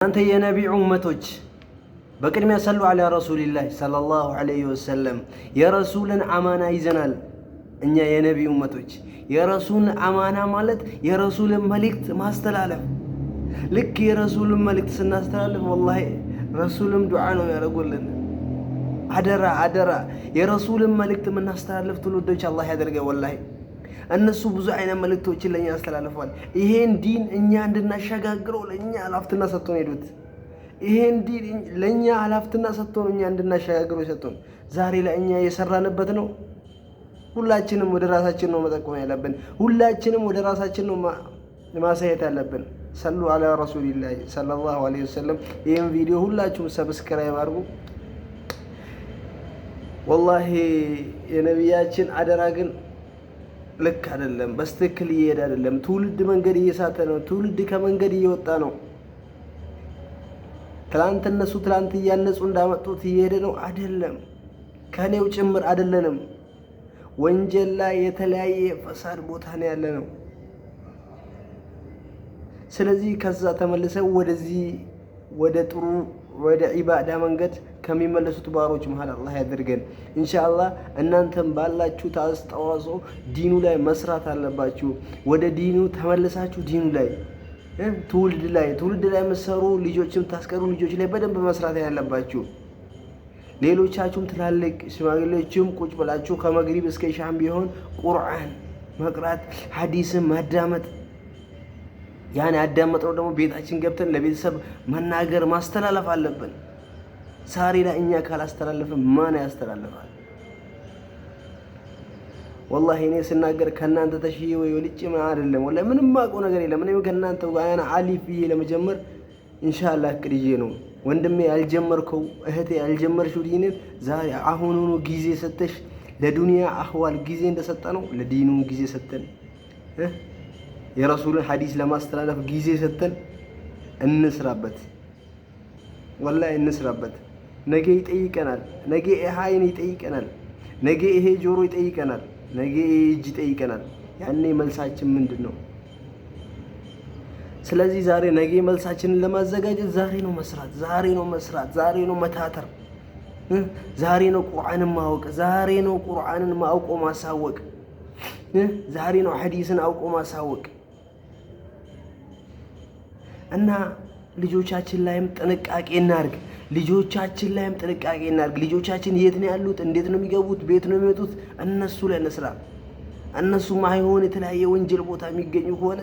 እናንተ የነቢ ኡመቶች፣ በቅድሚያ صلوا على رسول الله صلى الله عليه وسلم። የረሱልን አማና ይዘናል። እኛ የነቢ ኡመቶች የረሱልን አማና ማለት የረሱልን መልእክት ማስተላለፍ። ልክ የረሱልን መልእክት ስናስተላልፍ ወላሂ ረሱልም ዱዓ ነው ያደርጉልን። አደራ አደራ፣ የረሱልን መልእክት የምናስተላልፍ ትውልዶች አላህ ያደርገን። ወላሂ እነሱ ብዙ አይነት መልእክቶችን ለእኛ አስተላልፈዋል። ይሄን ዲን እኛ እንድናሸጋግረው ለእኛ ሀላፍትና ሰጥቶን ሄዱት። ይሄን ዲን ለእኛ ሀላፍትና ሰጥቶን እኛ እንድናሸጋግረው ሰጥቶን ዛሬ ላይ እኛ የሰራንበት ነው። ሁላችንም ወደ ራሳችን ነው መጠቆም ያለብን። ሁላችንም ወደ ራሳችን ነው ማሳየት ያለብን። صلوا على رسول الله صلى الله عليه وسلم። ይህን ቪዲዮ ሁላችሁም subscribe አድርጉ። ወላሂ የነቢያችን አደራ ግን ልክ አይደለም፣ በትክክል እየሄደ አይደለም። ትውልድ መንገድ እየሳተ ነው። ትውልድ ከመንገድ እየወጣ ነው። ትላንት እነሱ ትላንት እያነጹ እንዳመጡት እየሄደ ነው አይደለም። ከኔው ጭምር አይደለንም። ወንጀል ላይ የተለያየ ፈሳድ ቦታ ነው ያለ ነው። ስለዚህ ከዛ ተመልሰው ወደዚህ ወደ ጥሩ ወደ ዒባዳ መንገድ ከሚመለሱት ባሮች መሀል አላህ ያደርገን። ኢንሻአላህ እናንተም ባላችሁ አስተዋጽኦ ዲኑ ላይ መስራት አለባችሁ። ወደ ዲኑ ተመልሳችሁ ዲኑ ላይ ትውልድ ላይ የምትሰሩ ልጆችም ታስቀሩ ልጆች ላይ በደንብ መስራት ያለባችሁ። ሌሎቻችሁም ትላልቅ ሽማግሌዎችም ቁጭ ብላችሁ ከመግሪብ እስከ ኢሻም ቢሆን ቁርአን መቅራት፣ ሐዲስን ማዳመጥ፣ ያን ያዳመጥነው ደግሞ ቤታችን ገብተን ለቤተሰብ መናገር ማስተላለፍ አለብን። ዛሬ ላይ እኛ ካላስተላለፍን ማን ያስተላልፋል? ወላሂ እኔ ስናገር ከእናንተ ተሽዬ ወይ ወልጭ ምን አይደለም። ወላሂ ምንም አውቀው ነገር የለም። እኔም ከእናንተ ጋር አሊፍ ብዬ ለመጀመር ኢንሻአላህ እቅድ ይዤ ነው። ወንድሜ ያልጀመርከው፣ እህቴ ያልጀመርሽው ዲንን ዛሬ አሁኑኑ ጊዜ ሰተሽ፣ ለዱንያ አህዋል ጊዜ እንደሰጠ ነው ለዲኑ ጊዜ ሰተን፣ የረሱልን ሐዲስ ለማስተላለፍ ጊዜ ሰተን እንስራበት። ወላሂ እንስራበት። ነገ ይጠይቀናል። ነገ ይሄ አይን ይጠይቀናል። ነገ ይሄ ጆሮ ይጠይቀናል። ነገ ይሄ እጅ ይጠይቀናል። ያኔ መልሳችን ምንድን ነው? ስለዚህ ዛሬ ነገ መልሳችንን ለማዘጋጀት ዛሬ ነው መስራት፣ ዛሬ ነው መስራት፣ ዛሬ ነው መታተር፣ ዛሬ ነው ቁርአንን ማወቅ፣ ዛሬ ነው ቁርአንን አውቆ ማሳወቅ፣ ዛሬ ነው ሐዲስን አውቆ ማሳወቅ። እና ልጆቻችን ላይም ጥንቃቄ እናርግ። ልጆቻችን ላይም ጥንቃቄ እናርግ። ልጆቻችን የት ነው ያሉት? እንዴት ነው የሚገቡት? ቤት ነው የሚመጡት? እነሱ ላይ እንስራ። እነሱ ማይሆን የተለያየ ወንጀል ቦታ የሚገኙ ከሆነ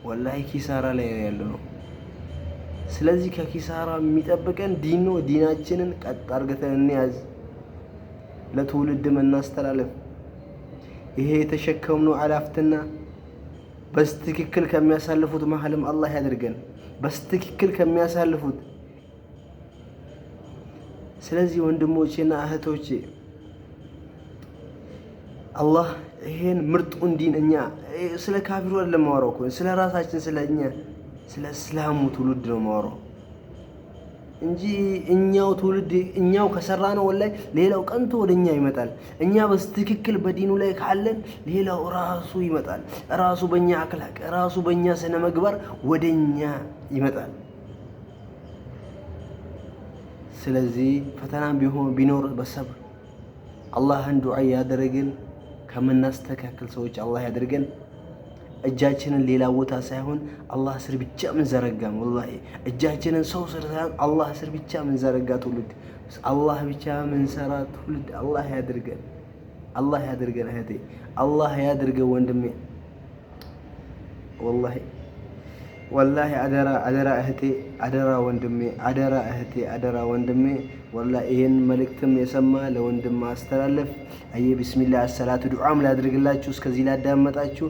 ወላሂ ኪሳራ ላይ ነው ያለነው። ስለዚህ ከኪሳራ የሚጠብቀን ዲን ነው። ዲናችንን ቀጥ አርገተን እንያዝ፣ ለትውልድም እናስተላልፍ። ይሄ የተሸከምነው አላፍትና በትክክል ከሚያሳልፉት መሀልም አላህ ያድርገን። በትክክል ከሚያሳልፉት። ስለዚህ ወንድሞቼና እህቶቼ፣ አላህ ይሄን ምርጡን ዲን፣ እኛ ስለ ካፊሩ አይደለም የማወራው እኮ፣ ስለ ራሳችን፣ ስለ እኛ፣ ስለ እስላሙ ትውልድ ነው የማወራው እንጂ እኛው ትውልድ እኛው ከሰራ ነው ወላሂ ሌላው ቀንቶ ወደ እኛ ይመጣል። እኛ በትክክል በዲኑ ላይ ካለን ሌላው ራሱ ይመጣል። ራሱ በእኛ አክላቅ፣ ራሱ በእኛ ስነ ምግባር ወደ እኛ ይመጣል። ስለዚህ ፈተናም ቢሆን ቢኖር በሰብር አላህን ዱዓ እያደረግን ከምናስተካክል ሰዎች አላህ ያድርገን። እጃችንን ሌላ ቦታ ሳይሆን አላህ ስር ብቻ ምንዘረጋ፣ ወላሂ እጃችንን ሰው ስር ሳይሆን አላህ ስር ብቻ ምንዘረጋ ትውልድ፣ አላህ ብቻ ምንሰራ ትውልድ አላህ ያድርገን። አላህ ያድርገን እህቴ፣ አላህ ያድርገን ወንድሜ። ወላሂ ወላሂ አደራ አደራ እህቴ፣ አደራ ወንድሜ፣ አደራ እህቴ፣ አደራ ወንድሜ። ወላሂ ይሄን መልእክትም የሰማ ለወንድም አስተላለፍ። አየ ቢስሚላህ አሰላቱ ዱዓም ላድርግላችሁ እስከዚህ ላዳመጣችሁ።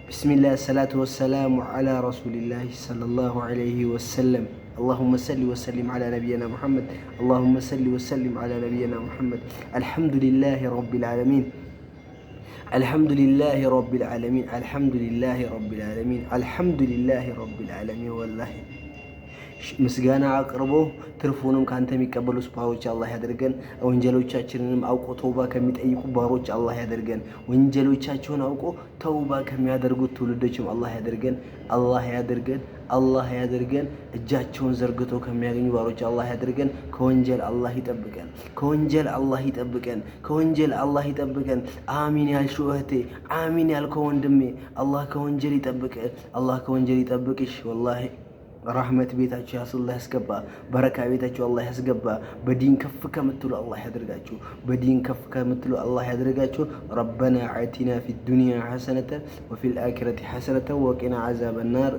بسم الله الصلاة والسلام على رسول الله صلى الله عليه وسلم. اللهم صل وسلم على نبينا محمد، اللهم صل وسلم على نبينا محمد. الحمد لله رب العالمين، الحمد لله رب العالمين، الحمد لله رب العالمين، الحمد لله رب العالمين። ወላሂ ምስጋና አቅርቦ ትርፉንም ከአንተ የሚቀበሉ ባሮች አላህ ያደርገን። ወንጀሎቻችንንም አውቆ ተውባ ከሚጠይቁ ባሮች አላህ ያደርገን። ወንጀሎቻቸውን አውቆ ተውባ ከሚያደርጉት ትውልዶችም አላህ ያደርገን። አላህ ያደርገን። አላህ ያደርገን። እጃቸውን ዘርግቶ ከሚያገኙ ባሮች አላህ ያደርገን። ከወንጀል አላህ ይጠብቀን። ከወንጀል አላህ ይጠብቀን። ከወንጀል አላህ ይጠብቀን። አሚን ያልሽው እህቴ፣ አሚን ያልከው ወንድሜ፣ አላህ ከወንጀል ይጠብቅ። አላህ ከወንጀል ይጠብቅሽ። ወላሂ ረህመት ቤታችሁ አላህ ያስገባ። በረካ ቤታችሁ አላህ ያስገባ። በዲን ከፍ ከምትሉ አላህ ያደርጋችሁ። በዲን ከፍ ከምትሉ አላህ ያደርጋችሁ። ربنا آتنا في الدنيا حسنة وفي الآخرة حسنة وقنا عذاب النار።